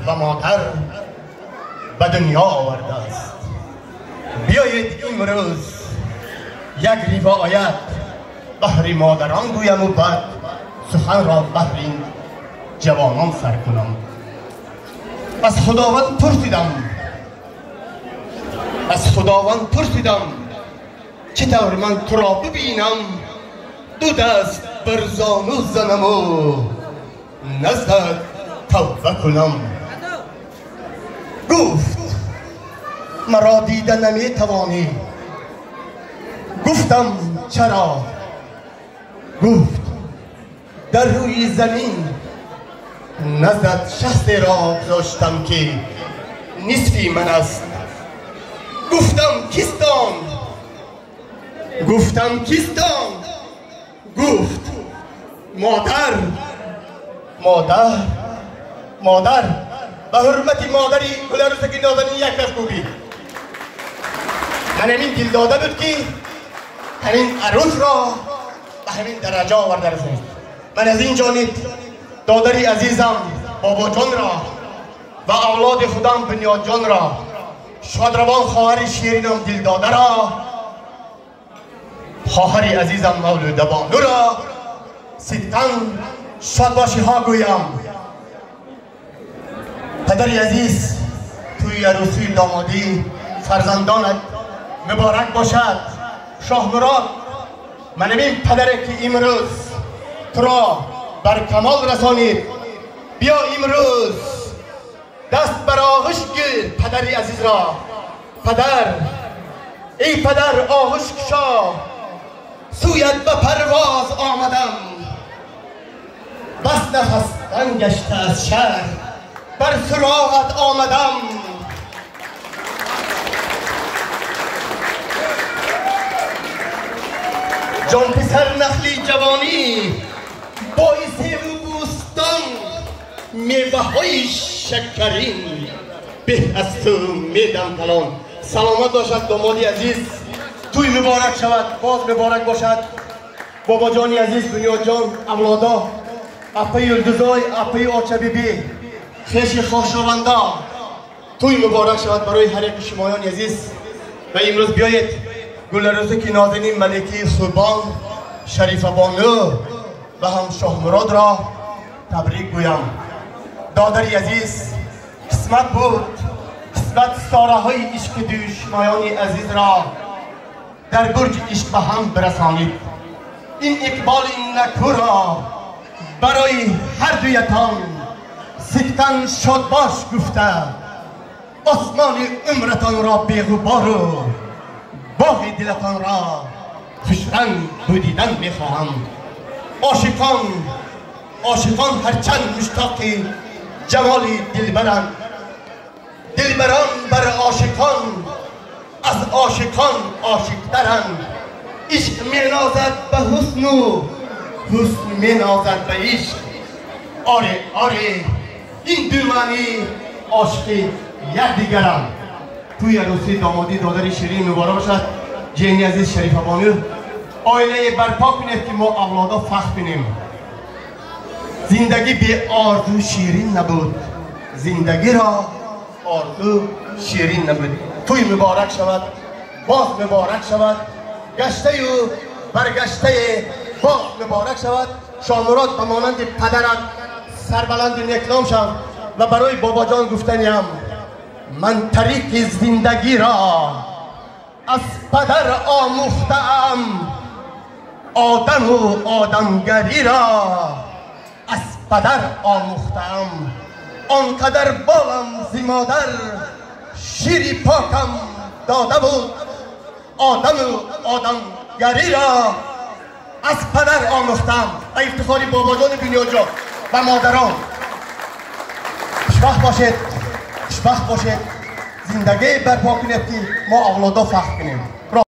و مادر به دنیا آورده است. بیایید امروز یک روایت بهر مادران گویم و بعد سخن را بهر این جوانان سر کنم. از خداوند پرسیدم، از خداوند پرسیدم چطور من تو را ببینم، دو دست بر زانو زنم و نزدت توبه کنم. گفت مرا دیده نمیتوانی. گفتم چرا؟ گفت در روی زمین نزدت شخصی را گذاشتم که نصفی من است. گفتم کیستم؟ گفتم کیستم؟ گفت مادر. مادر، مادر. به حرمت مادری گل‌عروسک نازنین یک دست کوبی. من همین دل داده بود که همین عروس را به همین درجه آورده رسید. من از این جانب دادری عزیزم بابا جان را و اولاد خودم بنیاد جان را، شادروان خواهر شیرینم دل داده را، خواهر عزیزم مولوده بانو را صدقاً شادباشی ها گویم. پدر عزیز توی عروسی دامادی فرزندانت مبارک باشد. شاه مراد، من این پدره که امروز تو را بر کمال رسانید، بیا امروز دست بر آغوش گیر پدر عزیز را. پدر، ای پدر آغوش کشا، سویت به پرواز آمدم، بس نفس تنگ گشته از شهر، بر سراغت آمدم. جان پسر نخلی جوانی، باعث بوستان، میوه های شکرین به از تو میدم کلان. سلامت باشد دامادی عزیز، توی مبارک شود، باز مبارک باشد. بابا جانی عزیز، بنیاد جان، اولادا، اپای یلدزای، اپای آچه بی بی، خیش خواهشوندا، توی مبارک شود برای هر یک شمایان عزیز. و امروز بیایید گل‌عروسک نازنین ملکی خوبان شریفه بانو و هم شاه مراد را تبریک گویم. دادری عزیز، قسمت بود، قسمت ستاره های عشق دوشمایان عزیز را در برج عشق به هم برسانید. این اقبال نکو را برای هر دویتان صدقاً شادباش گفته، آسمان عمرتان را بی‌غبار و باغ دلتان را خوشرنگ بودیدن میخواهم. عاشقان، عاشقان هرچند مشتاق جمال دلبرند، دلبران بر عاشقان از عاشقان عاشقترند. عشق مینازد به حسن و حسن مینازد به عشق. آره آره، این دو معنی عاشق یکدیگرند. توی عروسی دامادی دادر شیرین مبارک باشد. جینی عزیز شریفه بانو، آیله برپا کنید که ما اولادا فخر کنیم. زندگی به آرزو شیرین نبود، زندگی را آرزو شیرین نبود. توی مبارک شود، باز مبارک شود، گشته و برگشته باز مبارک شود. شاه مراد به مانند پدرت سربلند نیکنام شد. و برای بابا جان گفتنیم، من طریق زندگی را از پدر آموختم، آدم و آدمگری را از پدر آموختم. آنقدر بالم زی مادر شیری پاکم داده بود، آدم و آدمگری را از پدر آموختم. و افتخاری بابا جان بنیاد جان و مادران. خوشبخت باشید، خوشبخت باشید، زندگی برپا کنید که ما اولادا فخر کنیم.